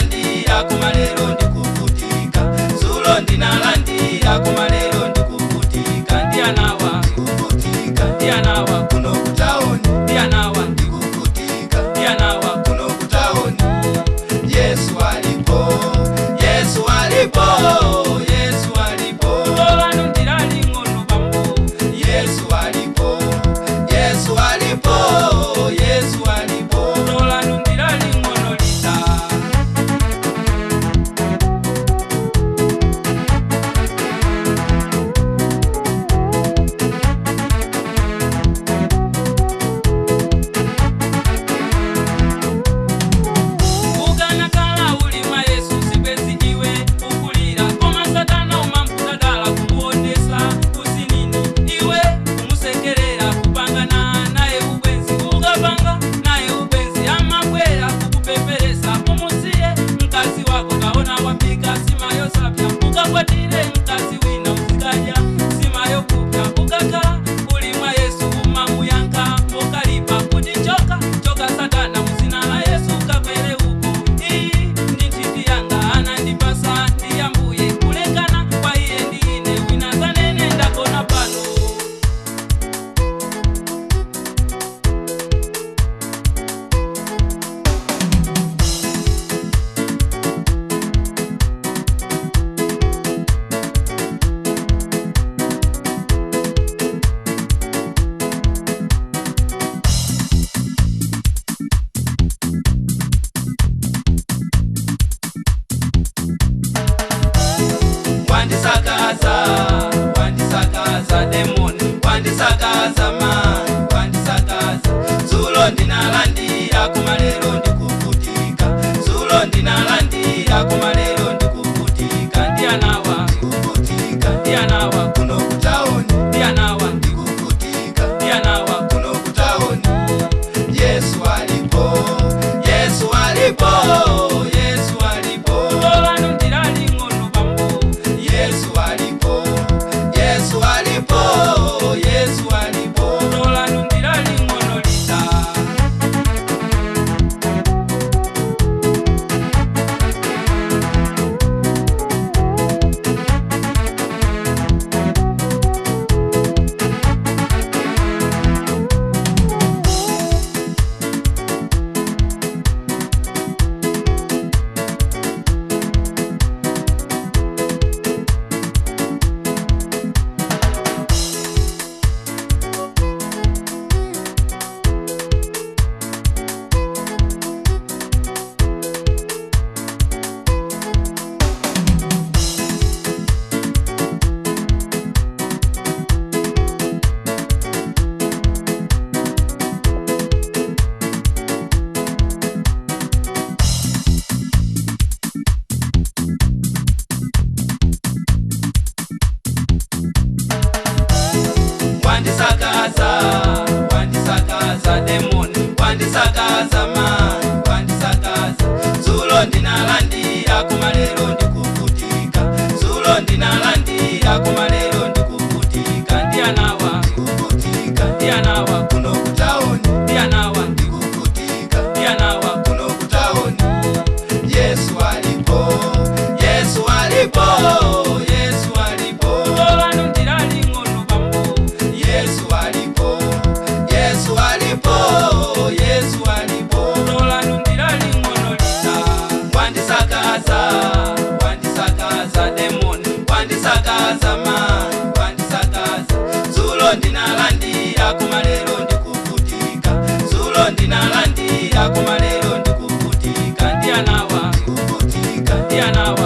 ndinalandira koma lero ndikuvutika. Dzulo ndinalandira koma lero ndikuvutika. Ndiyanawa ndikuvutika, ndiyanawa kuno kutaoni, ndiyanawa ndikuvutika, ndiyanawa kuno kutaoni. Yesu alipo, Yesu alipo, Yesu alipo. Lolanu ndilali ng'ono bambo. Yesu alipo, Yesu alipo, Yesu alipo. Lolanu ndilali ng'ono lita. Ukanakhala uli mwa Yesu sipezi iwe ukulira, koma Satana umamputadala kumuonesa kusinini, iwe kumusekerera, kupangana naye ubwenzi. Ukapanga naye ubwenzi amabwera kukupeperesa. Umusiye mkazi wako, kaona wapika sima yosapya, ukakwatire mkazi wina, uzikadya sima yokupya. Ukakhala uli mwa Yesu umamuyankha mokalipa kuti choka, choka Satana, muzina la Yesu kakwere uko. Iyi ndi nthiti yanga anandipasa ndi Ambuye, kulekana kwa iye ndi ine, wina sanene ndagona pano. Wandisakaza, wandisakaza demoni, wandisakaza mani, wandisakaza. Dzulo ndinalandira koma lero ndikuvutika. Dzulo ndinalandira koma lero ndikuvutika. Ndiyanawa ndikuvutika, ndiyanawa kuno kutaoni, ndiyanawa ndikuvutika, ndiyanawa kuno kutaoni. Yesu alipo, Yesu alipo, Yesu alipo. Lolanu ndilali ng'ono bambo. Yesu alipo, Yesu alipo, Yesu alipo. Lolanu ndilali ng'ono lita. Wandisakaza, wandisakaza demoni, wandisakaza mani, wandisakaza. Dzulo ndinalandira koma lero ndikuvutika. Dzulo ndinalandira koma lero ndikuvutika. Ndiyanawa ndikuvutika, ndiyanawa kuno kutaoni, ndiyanawa ndikuvutika, ndiyanawa kuno kutaoni. Yesu alipo, Yesu alipo, Yesu alipo. Lolanu ndilali ng'ono bambo. Yesu alipo, Yesu alipo, Yesu alipo. Lolanu ndilali ng'ono lita. Wandisakaza, wandisakaza demoni, wandisakaza mani, wandisakaza. Dzulo ndinalandira koma lero ndikuvutika. Dzulo ndinalandira koma lero ndikuvutika. Ndiyanawa ndikuvutika, ndiyanawa.